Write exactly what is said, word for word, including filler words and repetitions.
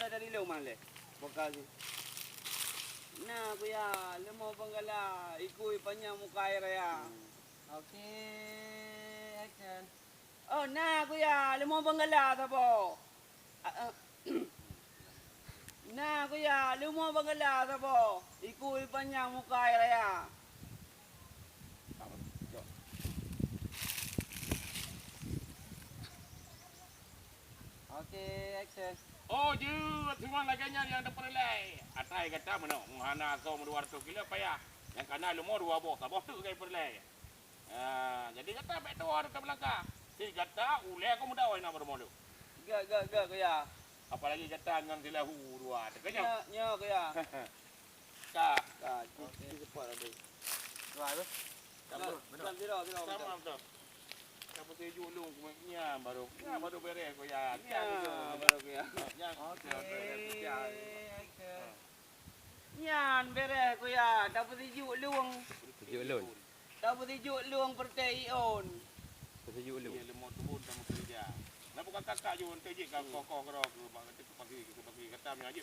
Dari lôn mah lé. Boka sih. Nah, kuya, leumo banggala, ikui panyang muka air raya. Oke, action. Oh, nah, kuya, leumo banggala saboh. Ah, ah. Nah, kuya, leumo banggala saboh. Ikui panyang muka air raya. Oke, action. Oh, jeuet, seumang lagèe nyan nyang tapeureulèe. Atai gata meunoe, meuhana asoe meudua reutôh kilo payah. Nyang kana leumo dua boh, saboh teuk gai peureulèe. Ah, jadi gata bèk tuwoe rot meulangkah. Si gata ulèe keu meudawai na beureumoh lôn. Gèt, gèt, gèt, kuya. Apalagi gata ngon si Lahu dua, teukeunyoe. Nyoe, nyoe, kuya. Ka. Ka, ci, ci seupôt tadi. Dua tu. Ka, betul, betul. Sama, betul. Ka peusijuek lôn keu nyan baru. Nyan baru bèrèh, kuya. Nyan baru, kuya. Nyan. Oke, action. Nyan bèrèh, kuya. Tapeusijuek lôn. Sijuek lôn. Tapeusijuek lôn peureuté iôn. Peusijuek lôn. Iya, leumo tubun sama keureuja. Nah, bukan kakak ju, ente jih ka koh-koh keudroe keu bak, keu pagi, keu pagi. Kata meunyoe jih